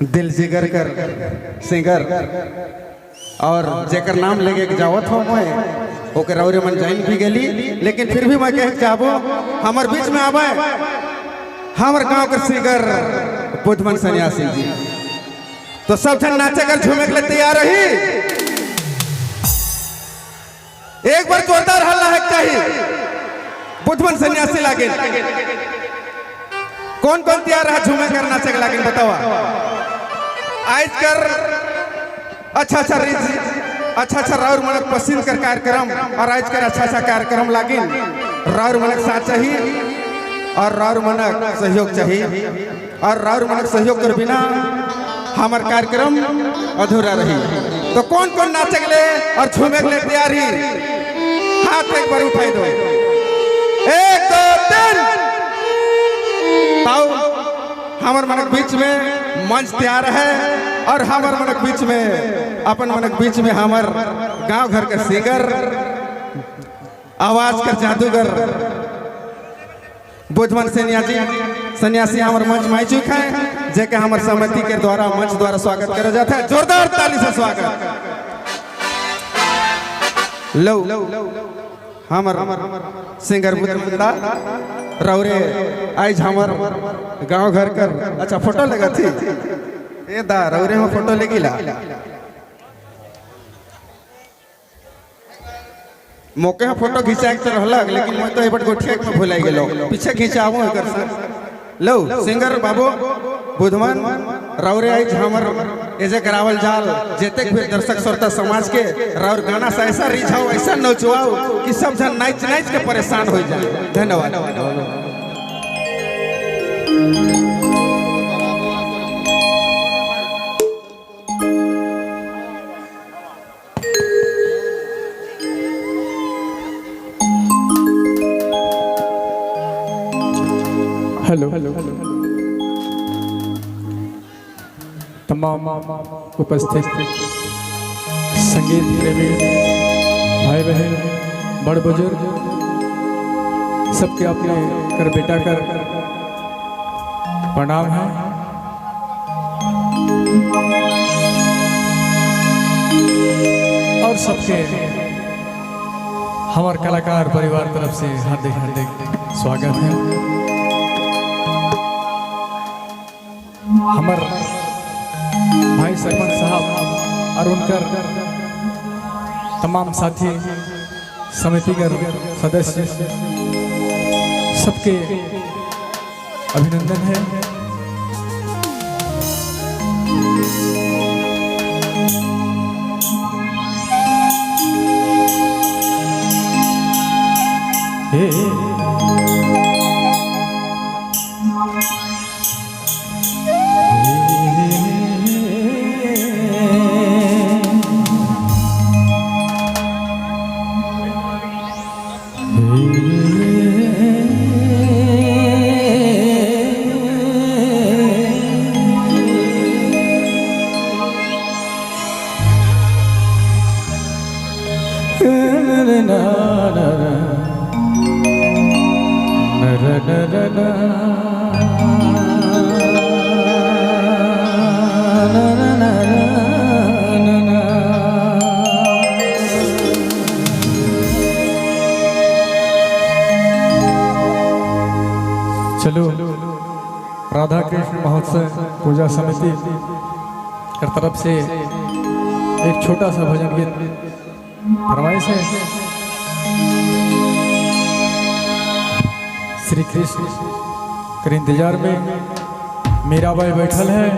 दिल जिगर कर सिंगर और जेकर नाम लेके के जावत हो मैं ओकर और मन जाइन भी गेली, लेकिन फिर भी मैं कहे चाहबो हमर बीच में आवे हमर गांव के सिंगर बुधमन सन्यासी जी। तो सब जन नाचे कर झूमे के लिए तैयार रही। एक बार जोरदार हल्ला है चाहिए बुधमन सन्यासी लागे। कौन कौन तैयार रहा झूमे कर नाचे के लागे बतावा। आज कर अच्छा अच्छा रीज अच्छा अच्छा राउर मनक पसंद कर कार्यक्रम और आज कर अच्छा अच्छा कार्यक्रम लागिन राउर मनक साथ चाहिए और राउर मनक सहयोग चाहिए और राउर मनक सहयोग कर बिना हमार कार्यक्रम अधूरा रही। तो कौन कौन नाचे के लिए और झूमे के लिए तैयार ही हाथ एक बार उठाई दो। 1 2 3 ताऊ हमार मनक बीच में मंच तैयार है और हमार मनक बीच में अपन मनक बीच में हमार गांव घर के सिंगर आवाज कर जादूगर बुधमन सन्यासी सन्यासी हमारे मंच में आई चुका है, जेके हमारे समिति के द्वारा मंच द्वारा स्वागत करा जाता है। जोरदार ताली से स्वागत। लो हमर सिंगर बुधमन रौरे आज हमर गांव घर कर अच्छा फोटो लगा थी ए दा रौरे में फोटो लेगिला मौके में फोटो खिंचा के रहलक, लेकिन मैं तो एबट गोठिया में भुलाई गेलो पीछे खिंचाबो एकर सर। लो सिंगर बाबू बुधमन रौरे आज हमर एजे करावल जाल जेतेक भी दर्शक श्रोता समाज के राउर गाना से ऐसा रिझाओ ऐसा नचवाओ कि सब जन नाच नाच के परेशान हो जाए। धन्यवाद। हेलो तमाम उपस्थित संगीत प्रेमी भाई बहन बड़ बुजुर्ग सबके अपने कर बेटा कर प्रणाम है। और सबके हमारे कलाकार परिवार तरफ से हार्दिक हार्दिक स्वागत है। हमार भाई सरपंच साहब और उनकर तमाम साथी समिति के सदस्य सबके अभिनंदन है। हे चलो राधा कृष्ण महोत्सव पूजा समिति की तरफ से एक छोटा सा भजन गीत फरमाइश है। श्री कृष्ण के इंतजार में मीराबाई बैठल है,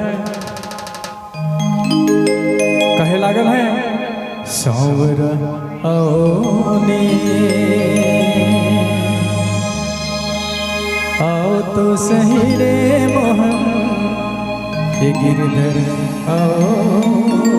कहे लागल है सांवर आओनी आओ तो सही रे मोहन हे गिरधर आओनी।